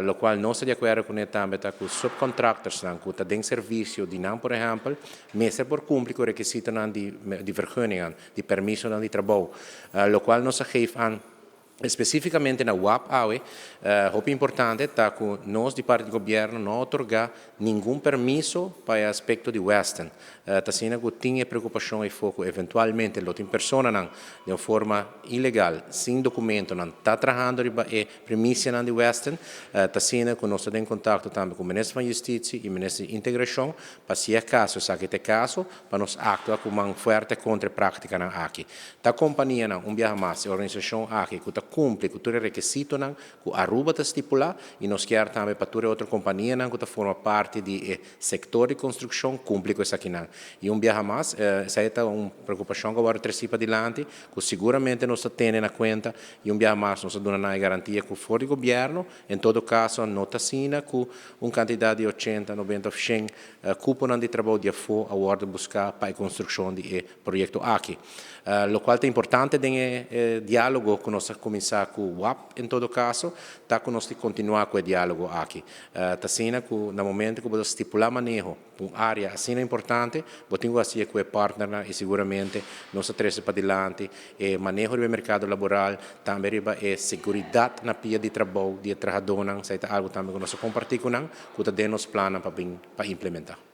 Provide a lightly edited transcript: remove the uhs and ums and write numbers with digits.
Locual nos ta di acuerdo cu tambe ta cu subcontractors nan cu ta den servicio di nan, por ehempel, mester por cumpli cu requisito nan di vergunning, di permiso nan di trabou. Locual nos a geef aan specificamente na WAP awe, hopi importante ta cu nos di parti di gobierno no a otorga ningun permiso pa e aspecto di Westin. Ta asina cu tin preocupacion y foco eventualmente lo tin persona nan di un forma ilegal, sin documento nan ta trahando riba e premises nan di Westin. Ta asina cu nos ta den contacto tambe cu Minister van Justitie y Minister di Integracion pa si e caso, esaki ta e caso, pa nos actua cu man fuerte contra e practica nan aki. Ta compania nan, un biaha mas, e organisacion aki cu ta cumpli cu tur e requisito nan cu Aruba ta stipula y nos kier tambe pa tur otro compania nan cu ta forma parti di e sector di construccion cumpli cu esaki nan. Y un biaha mas, esaki ta un preocupacion cu awor treci padilanti, cu siguramente nos ta tene na cuenta y un biaha mas nos ta duna e garantia cu for di gobierno, en todo caso, no ta asina cu un cantidad di 80, 90 of 100 cupo di trabou di afo a wordo busca pa e construccion di e proyecto aki. Locual ta importante den e dialogo cu nos a cuminsa cu WAP, en todo caso, ta cu nos ta continua cu e dialogo aki. Ta asina cu na momento cu bo stipula maneho, un area asina importante, bo tin cu haci cu e partner y siguramente nos ta trece padilanti e maneho di mercado laboral, tambe riba e seguridad na pia di trabou di trahador, esey ta algo tambe cu nos ta comparti cu nan, cu ta den nos plan pa implementa.